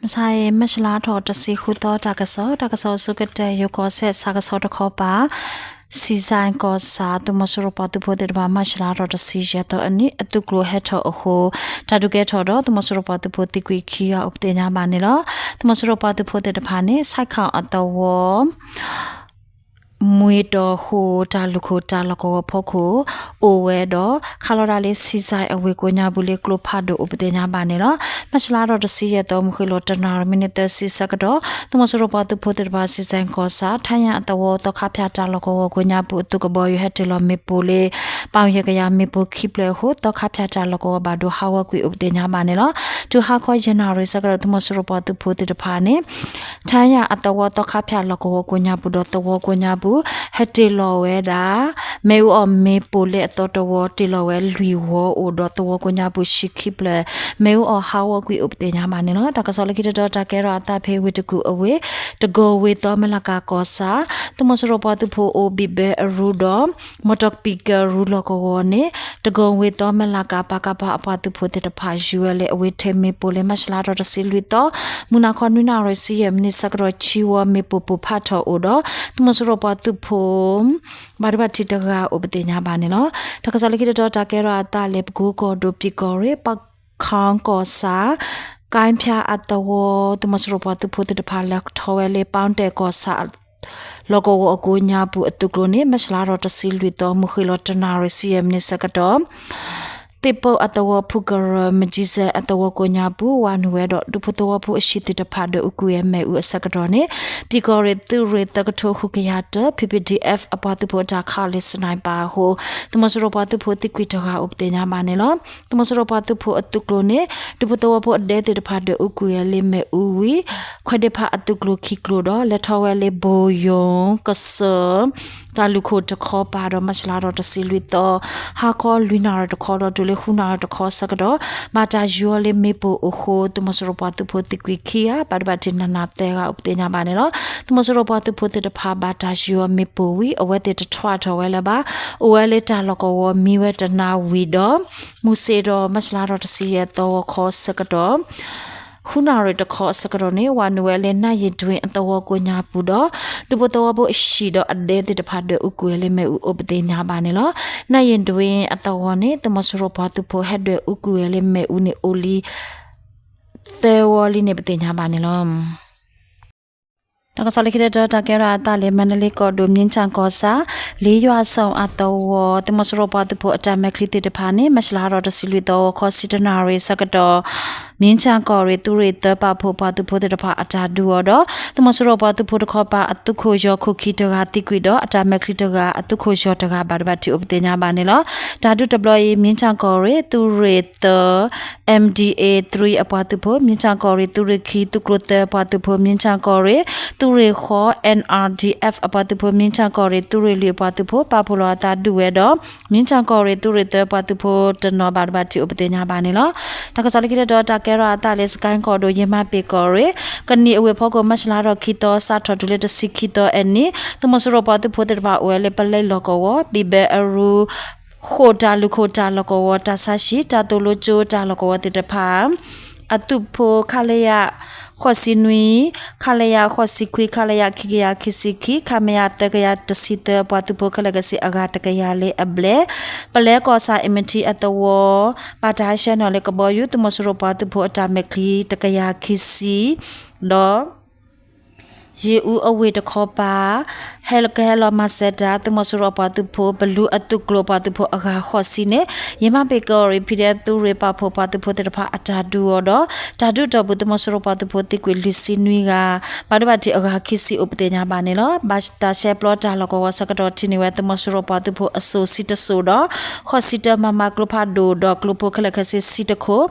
မုၢ်ဆါအံၤ မၢ်ၡလါထီၣ်တဆံဃုသီ တၢ်ကစီၣ်, တၢ်ကစီၣ်အဆိကတၢၢ် ယိၤကီၢ်စဲၣ် ဆၣ်ကဆီတခီပၤ စံၣ်စဲၣ်ကီၢ်ဆၣ် သုးမီၤစိရိၤပှၤသုးဖိသ့ၣ်တဖၣ် မၢ်ၡလါထီၣ်တဆံယဲၢ်သီအနံၤ အသုးကျိၤဟဲထီၣ်အဃိ တၢ်ဒုးကဲထီၣ်ဒီး သုးမီၤစိရိၤပှၤသုးဖိသံကွံာ်ခံဂၤအိၣ်ပသ့ၣ်ညါဘၣ်န့ၣ်လီၤ. သုးမီၤစိရိၤပှၤသုးဖိသ့ၣ်တဖၣ်န့ၣ် ဆဲးခီၣ်အသဝီ မွံတီၤဃိာ် တၢ်လူၢ်ခိၣ်တၢ်လီၢ်ကဝီၤဖီခိၣ် အိၣ်ဝဲဒီး ခးလီၤဒၣ်လၢ စံၣ်စဲၣ်အဝ့ၢ်ကိးညါပူၤလၢကျိဖးဒိၣ်အိၣ်ပသ့ၣ်ညါဘၣ်န့ၣ်လီၤ. မၢ်ၡလါထီၣ်တဆံယဲၢ်သီ မုၢ်ဃ့ၢ်လီၤတနၣ်ရံၣ် မံးနံးသၢဆံဆၢကတီၢ် သုးမီၤစိရိၤပှၤသုးဖိသ့ၣ်တဖၣ် စံၣ်စဲၣ်ကီၢ်ဆၣ် ထါယၣ်အသဝီ သီခါဖၠၣ်တၢ်လီၢ်ကဝီၤကိးညါပူၤ အသုးကဘီယူၤဟဲတ့ၢ်လီၤမ့ၣ်ပိၢ်လၢ ပၣ်ယဲၢ်ကယၤမ့ၣ်ပိၢ်ခံဖျၢၣ်အဃိ သီခါဖၠၣ်တၢ်လီၢ်ကဝီၤဘၣ်ဒိဟးဂီၤကွံာ်အိၣ်ပသ့ၣ်ညါဘၣ်န့ၣ်လီၤ. တုၤဟါခီယဲၢ်နၣ်ရံၣ်ဆၢကတီၢ် သုးမီၤစိရိၤပှၤသုးဖိသ့ၣ်တဖၣ်န့ၣ် ထါယၣ်အသဝီ သီခါဖၠၣ်လီၢ်ကဝီၤကိးညါပူၤဒီး သဝီကိးညါပူၤ ဟဲတ့ၢ်လီၤဝဲဒၣ် မ့ၣ်အူအီၣ်မ့ၣ်ပိၢ်လၢအသီတဝီ တ့ၢ်လီၤဝဲလွံၢ်ဝီအိၣ်ဒီး သဝီကိးညါပူၤ ဆံခံဖျၢၣ် မ့ၣ်အူအီၣ်ဟးဂီၤကွံာ်အိၣ်ပသ့ၣ်ညါဘၣ်န့ၣ်လီၤ. တၢ်ကစီၣ်လၢခံတတီၤ တၢ်ကဲထီၣ်အသးဖဲဝ့ၢ်တကူၣ်အဝ့ၢ် တကီၢ်ဝ့ၢ်သီ မဲၢ်လးကၤကီၢ်ဆၣ် သုးမီၤစိရိၤပှၤသုးဖိအိၣ်ဘံၣ်ဘဲအရူဒီး မီတီၢ်ပံၣ်ကရူၢ်လီၢ်ကဝီၤန့ၣ် တကီၢ်ဝ့ၢ်သီ မဲၢ်လးကၤ ပကဖ အပှၤသုးဖိသ့ၣ်တဖၣ် ယူၤဝဲလၢအဝ့ၢ်ထဲမ့ၣ်ပိၢ်လၢ မၢ်ၡလါထီၣ်တဆံလွံၢ်သီ မုၢ်နၤခီနွံနၣ်ရံၣ် ဆံယဲၢ်မံးနံးဆၢကတီၢ် ဆံဝီမ့ၣ်ပိၢ်ပိၢ်ဖးထီၣ်အိၣ်ဒီး သုးမီၤစိရိၤပှၤသုးဖိ ဘၣ်ဒိဘၣ်ထံးတဂၤအိၣ်ပသ့ၣ်ညါဘၣ်န့ၣ်လီၤ. တၢ်ကစီၣ်လၢခံတတီၤ တၢ်ကဲထီၣ်အသးလၢ ပကိကီၢ်ဒိၣ် ပံၣ်ကီၢ်ရ့ၣ် ပခီကီၢ်ဆၣ် ကၣ်ဖၠၣ်အသဝီ သုးမီၤစိရိၤပှၤသုးဖိသ့ၣ်တဖၣ် လဲၤထီၣ်ဝဲလၢ ပီတဲၣ်ကီၢ်ဆၣ် လီၢ်ကဝီၤအကိးညါပူၤအသုးကျိၤန့ၣ် မၢ်ၡလါထီၣ်တဆံလွံၢ်သီ မုၢ်ဃ့ၢ်လီၤတနၣ်ရံၣ် ဆံယဲၢ်မံးနံးဆၢကတီၢ် သ့ၣ်ပိၢ်အသဝီ ဖုကရၢ မကၠံစဲၣ်အသဝီကိးညါပူၤ ဝၤနုာ်ဝဲဒီး ဒူဖိသဝီဖိအဟံၣ်သ့ၣ်တဖၣ် ဒွဲၣ်အူကွံာ်ဝဲမ့ၣ်အူအဆၢကတီၢ်န့ၣ် ပံၣ်ကီၢ်ရ့ၣ် သုးရ့ၣ်သၢကထိ ဃုကယၤတၢ ပီပံၣ်ဒံၣ်အဲၣ်ဖ် အပှၤသုးဖိအတၢ်ခးလၢ စနၣ်ပၣ်အဃိ သုးမီၤစိရိၤပှၤသုးဖိသံကွံာ်တဂၤအိၣ်ပသ့ၣ်ညါဘၣ်န့ၣ်လီၤ. သုးမီၤစိရိၤပှၤသုးဖိအသုးကျိၤန့ၣ် ဒူဖိသဝီဖိအဒဲသ့ၣ်တဖၣ် ဒွဲၣ်အူကွံာ်ဝဲလၢမ့ၣ်အူဝံၤ ခွဲးဒ့ဖးအသုးကျိၤခံကျိၤဒီး လဲၤထီၣ်ဝဲလၢ ဘိယိၣ်ကစၢၢ် တၢ်လူၢ်ခိၣ်တခီပၤဒီး မၢ်ၡလါထီၣ်တဆံလွံၢ်သီ ဟါခီလွံၢ်နၣ်ရံၣ်တခီဒီး တုၤလၢဃုနၣ်ရံၣ်တခီဆၢကတီၢ် ဘၣ်တၢ်ယူၤအီၤလၢမ့ၣ်ပိၢ်အဃိ သုးမီၤစိရိၤပှၤသုးဖိသံကွံာ်ခံဂၤ ဘၣ်ဒိဘၣ်ထံးနးနးသၢဂၤအိၣ်ပသ့ၣ်ညါဘၣ်န့ၣ်လီၤ. သုးမီၤစိရိၤပှၤသုးဖိသ့ၣ်တဖၣ်ဘၣ်တၢ်ယူၤအီၤမ့ၣ်ပိၢ်ဝံၤ အဝဲသ့ၣ်တထီၣ်ထီၣ်ဝဲလၢၤဘၣ်. အိၣ်ဝဲလၢတၢ်လီၢ်ကဝီၤမံဝဲတနၤဝံၤဒီး မုၢ်ဆ့ၣ်ဒီး မၢ်ၡလါထီၣ်တဆံယဲၢ်သီဂီၤခီဆၢကတီၢ် ဃုနၣ်ရံၣ်တခီအဆၢကတီၢ်န့ၣ် ဝၤနုာ်ဝဲလၢ နၣ်ယ့ၣ်ဒွ့အသဝီကိးညါပူၤဒီး ဒူဖိသဝီဖိအဟံၣ်ဒီးအဒဲသ့ၣ်တဖၣ် ဒွဲၣ်အူကွံာ်ဝဲလၢမ့ၣ်အူအိၣ်ပသ့ၣ်ညါဘၣ်န့ၣ်လီၤ. နၣ်ယ့ၣ်ဒွ့အသဝီန့ၣ် သုးမီၤစိရိၤပှၤသုးဖိဟဲဒွဲၣ်အူကွံာ်ဝဲလၢမ့ၣ်အူန့ၣ် အိၣ်လံ သၢဝီလံန့ၣ် ပသ့ၣ်ညါဘၣ်န့ၣ်လီၤ. တၢ်ကစီၣ်လၢခံတတီၤ တၢ်ကဲထီၣ်အသးလၢ မၣ်တလ့ကီၢ်ဒိၣ် မၠ့ၣ်ဆၣ်ကီၢ်ဆၣ် လ့ယွၤဆိၣ်အသဝီ သုးမီၤစိရိၤပှၤသုးဖိအတၢ်မဲာ်ချံသ့ၣ်တဖၣ်န့ၣ် မၢ်ၡလါထီၣ်တဆံလွံၢ်သီ ဂီၤခီဆံတနၣ်ရံၣ်ဆၢကတီၢ် မၠ့ၣ်ဆၣ်ကီၢ်ရ့ၣ် သုးရ့ၣ်သၢပာ်ဖှိၣ်ပှၤသုးဖိသ့ၣ်တဖၣ်အတၢ်ဒုးအီၤဒီး သုးမီၤစိရိၤပှၤသုးဖိတခီပၤ အသုးခိၣ်ယီၤခိၣ်ခံတဂၤသံကွံာ်ဒီး အတၢ်မဲာ်ချံတဂၤ အသုးခိၣ်ယီၤတဂၤ ဘၣ်ဒိဘၣ်ထံးအိၣ်ပသ့ၣ်ညါဘၣ်န့ၣ်လီၤ. တၢ်ဒုးတဘျီအံၤ မၠ့ၣ်ဆၣ်ကီၢ်ရ့ၣ် သုးရ့ၣ်သၢ M D A three အပှၤသုးဖိ, မၠ့ၣ်ဆၣ်ကီၢ်ရ့ၣ် သုးရ့ၣ်ခံ သုးကျိၤသၢအပှၤသုးဖိ, မၠ့ၣ်ဆၣ်ကီၢ်ရ့ၣ် သုးရ့ၣ်ဃိး N R D F အပှၤသုးဖိ, မၠ့ၣ်ဆၣ်ကီၢ်ရ့ၣ် သုးရ့ၣ်လွံၢ်အပှၤသုးဖိ ပာ်ဖှိၣ်လီၤအသးဒုးဝဲဒီး မၠ့ၣ်ဆၣ်ကီၢ်ရ့ၣ် သုးရ့ၣ်သၢအပှၤသုးဖိတနီၤ ဘၣ်ဒိဘၣ်ထံးအိၣ်ပသ့ၣ်ညါဘၣ်န့ၣ်လီၤ. တၢ်ကစီၣ်လၢခံတတီၤ တၢ်ကဲထီၣ်အသးလၢ စကဲၣ်ကီၢ်ဒိၣ် ယမၤပ့ၤကီၢ်ရ့ၣ် ကနံၣ်အဝ့ၢ်ဖီခိၣ် မၢ်ၡလါထီၣ်ခံသီ စးထီၣ်တုၤလၢတဆံခံသီအနံၤ သုးမီၤစိရိၤပှၤသုးဖိသ့ၣ်တဖၣ်အိၣ်ဝဲလၢပလဲလီၢ်ကဝီၤ ဘံၣ်ဘဲအရူ ဃိာ်တၢ်လူၢ်ခိၣ်တၢ်လီၢ်ကဝီၤ တၢ်ဆါဟံၣ် တၢ်သိၣ်လိကၠိတၢ်လီၢ်ကဝီၤသ့ၣ်တဖၣ် အသုးဖိ ခလရ ဃိးဆံနွံ ခလရ ဃိးဆံခွံ ခလရ ခံကယၤခံဆံခံ ခမရ သၢကယၤတဆံသၢ ပှၤသုးဖိခဲလၢာ်ခဲဆ့အဂၤတကယၤလၢအဘျဲၣ် ပလဲကီၢ်ဆၣ် အ့မထံအသဝီ ဘၣ်တၢ်ဟဲဆှၢနီၤလၢကဘီယူၤ သုးမီၤစိရိၤပှၤသုးဖိအတၢ်မဲာ်ချံတကယၤခံဆံ ဒီး ယ့ၣ်အူအဝ့ၢ်တခီပၤ ဟဲလီၤကဟဲလီၤမၤစၢၤတၢ် သုးမီၤစိရိၤအပှၤသုးဖိ ပလူအသုးကျိၤအပှၤသုးဖိအဂၤဃိးဆံန့ၣ် ယမၤပ့ၤကီၢ်ရ့ၣ် P D F သုးရ့ၣ်ပာ်ဖှိၣ်ပှၤသုးဖိသ့ၣ်တဖၣ်အတၢ်ဒုးအီၤဒီး တၢ်ဒုးတီၢ်ပူၤ သုးမီၤစိရိၤပှၤသုးဖိသံကွံာ်လွံၢ်ဆံနွံဂၤ ဘၣ်ဒိဘၣ်ထံးအဂၤခံဆံအိၣ်ပသ့ၣ်ညါဘၣ်န့ၣ်လီၤ. ဘၣ်တၢ်ရှဲပျီတၢ်လီၢ်ကဝီၤဆၢကတီၢ်ထံၣ်န့ၢ်ဝဲ သုးမီၤစိရိၤပှၤသုးဖိအစိၣ်ဆံတစိၣ်ဒီး ဃိးဆံတၢ မမ ကျိဖးဒိၣ်ဒီးကျိဖိခဲလၢာ်ခဲဆ့ဆံတခိၣ်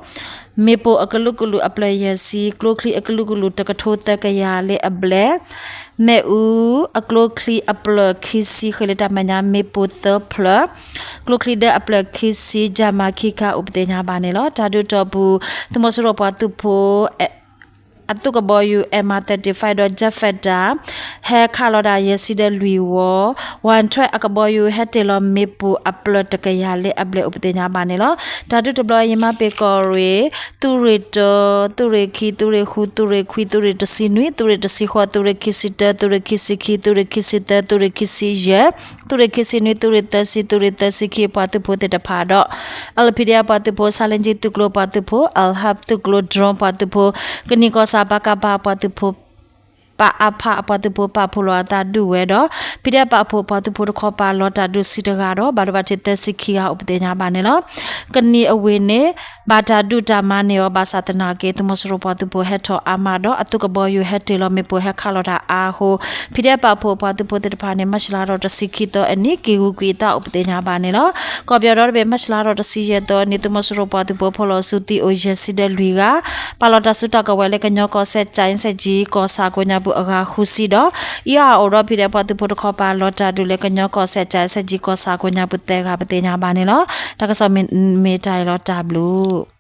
မ့ၣ်ပိၢ်အကလုာ်ကလုာ်အဖျၢၣ်ယဲၢ်ဆံ, ကျိချံအကလုာ်ကလုာ်တကထိသၢကယၤလၢအဘျဲၣ်, မ့ၣ်အူအကျိချံအဖျၢၣ်ခံဆံ ဃ့လၢတၢ်မဲာ်ညါ မ့ၣ်ပိၢ်သၢဖျၢၣ်, ကျိချံဒၢအဖျၢၣ်ခံဆံ ယၤမၤခံခါအိၣ်ပသ့ၣ်ညါဘၣ်န့ၣ်လီၤ. တၢ်ဒုးတီၢ်ပူၤ သုးမီၤစိရိၤပှၤသုးဖိ အသုးကဘီယူၤ M R thirty-five ဒီး Jet Fighter ဟဲခးလီၤတၢ်ယဲၢ်ဆံဒီးလွံၢ်ဝီ, ဝၣ်ထွဲအကဘီယူၤ ဟဲတ့ၢ်လီၤမ့ၣ်ပိၢ်အပျၢၤတကယၤလၢအဘျဲၣ်အိၣ်ပသ့ၣ်ညါဘၣ်န့ၣ်လီၤ. တၢ်ဒုးတဘျီအံၤ ယမၤပ့ၤကီၢ်ရ့ၣ် သုးရ့ၣ်တၢ, သုးရ့ၣ်ခံ, သုးရ့ၣ်ဃု, သုးရ့ၣ်ခွံ, သုးရ့ၣ်တဆံနွံ, သုးရ့ၣ်တဆံဃိး, သုးရ့ၣ်ခံဆံတၢ, သုးရ့ၣ်ခံဆံခံ, သုးရ့ၣ်ခံဆံတၢ, သုးရ့ၣ်ခံဆံယဲၢ်, သုးရ့ၣ်ခံဆံနွံ, သုးရ့ၣ်သၢဆံ, သုးရ့ၣ်သၢဆံခံ ပှၤသုးဖိသ့ၣ်တဖၣ်ဒီး L P D F ပှၤသုးဖိ, ဆါလ့ကၠံသုးကျိၤပှၤသုးဖိ, L HAP သုးကျိၤ drone ပှၤသုးဖိ, ကနံၣ်ကီၢ်ဆၣ် ပကဖ ပှၤသုးဖိ ပအဖ အပှၤသုးဖိ ပာ်ဖှိၣ်လီၤအသးဒုးဝဲဒီး P D F ပာ်ဖှိၣ်ပှၤသုးဖိတခီပၤ လီၤတၢ်ဒုးဆံတဂၤဒီး ဘၣ်ဒိဘၣ်ထံးသၢဆံခံဂၤ အိၣ်ပသ့ၣ်ညါဘၣ်န့ၣ်လီၤ. ကနံၣ်အဝ့ၢ်န့ၣ် ဘၣ်တၢ်ဒုးတၢ်မၤန့ၢ်အီၤ ဘၣ်ဆၣ်သနာ်က့ သုးမီၤစိရိၤပှၤသုးဖိဟဲထီၣ်အါမးဒီး အသုးကဘီယူၤဟဲတ့ၢ်လီၤမ့ၣ်ပိၢ်ဟဲခးလီၤတၢ်အါအဃိ P D F ပာ်ဖှိၣ်ပှၤသုးဖိသ့ၣ်တဖၣ်န့ၣ် မၢ်ၡးလါထီၣ်တဆံခံသီအနံၤ က့ၤဂုာ်ကွံာ်အသးအိၣ်ပသ့ၣ်ညါဘၣ်န့ၣ်လီၤ. ကီၢ်ပယီၤဒီတဘ့ၣ် မၢ်ၡးလါထီၣ်တဆံယဲၢ်သီအနံၤ သုးမီၤစိရိၤပှၤသုးဖိဖီၣ်လီၤဆူသံအိၣ်ယဲၢ်ဆံဒီးလွံၢ်ဂၤ ပာ်လီၤတၢ်စုတၢ်ကဝဲၤလၢကညီကီၢ်စဲၣ် ကၠဲးစဲၣ်ကၠံ ကီၢ်ဆၣ်ကိးညါပူၤအဂၤဃုဆံဒီး အံၤအအိၣ်ဒီး P D F ပှၤသုးဖိတခီပၤ လီၤတၢ်ဒုးလၢကညီကီၢ်စဲၣ် ကၠဲးစဲၣ်ကၠံ ကီၢ်ဆၣ်ကိးညါပူၤသၢဂၤ ပသ့ၣ်ညါဘၣ်န့ၣ်လီၤ. တၢ်ကစီၣ်မ့ၢ်တၢ်အံၤလီၤ တၢ်ဘျုး